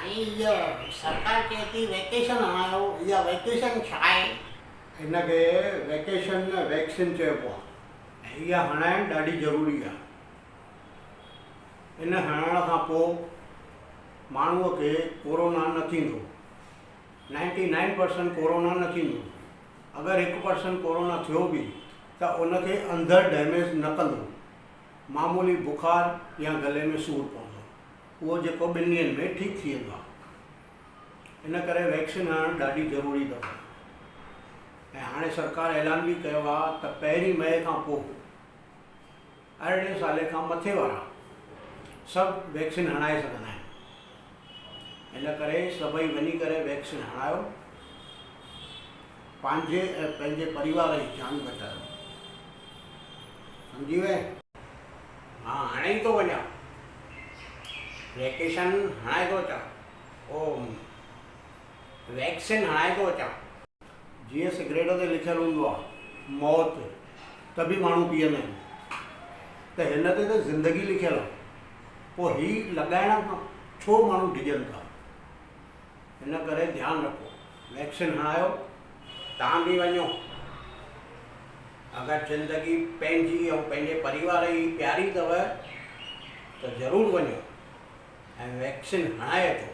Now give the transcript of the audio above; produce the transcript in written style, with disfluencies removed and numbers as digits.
سائين هيء سرڪار چئي ٿي ويڪيشن هڻايو، اها ويڪيشن ڇا آهي؟ ان کي ويڪيشن نه ويڪسين چئبو آهي ۽ اها هڻائڻ ڏاڍي ضروري آهي. ان هڻائڻ کان پوء ماڻهوء کي ڪورونا نه ٿيندو. نائنٽي نائن پرسنٽ ڪورونا نه ٿيندو. اگر هڪ پرسنٽ ڪورونا ٿيو به ته ان کي اندر ڊيميج نه ڪندو. معمولي بخار يا گلي ۾ سور پوندو. اهو جيڪو ٻن ڏينهن ۾ ٺيڪ ٿي ويندو آهي. ان ڪري ويڪسين هڻڻ ڏاڍي ضروري اٿو. ۽ هاڻي سرڪار اعلان به ڪيو آهي ته پهرين مئي کان پوء ارڙهين سالي کان مٿي وارا سڀ ويڪسين هڻائي سگهندا آهن. ان ڪري سڀئي وڃي ڪري ويڪسين هڻايو. پنهنجي ۽ پنهنجي پريوار جي جان بچايو. سمجهي وئين؟ مان هاڻي ئي ٿو وڃان. ويڪيشن هڻائي ٿو اچان. او ويڪسين هڻائي ٿو اچان. جيئن سگريٽ تي لکيل هوندو آهي موت ته به ماڻهو پيئندا آهن ته هن تي ته زندگي لکيل آهي پوء هي لڳائڻ کان ڇو ماڻهو ڊڄن ٿا؟ ان ڪري ڌيان رکو ويڪسين هڻايو. توهان به وڃو. اگر زندگي پنهنجي ۽ پنهنجي پريوار جي پياري اٿو ته ضرور وڃو ۽ ويڪسين هڻائي اچو.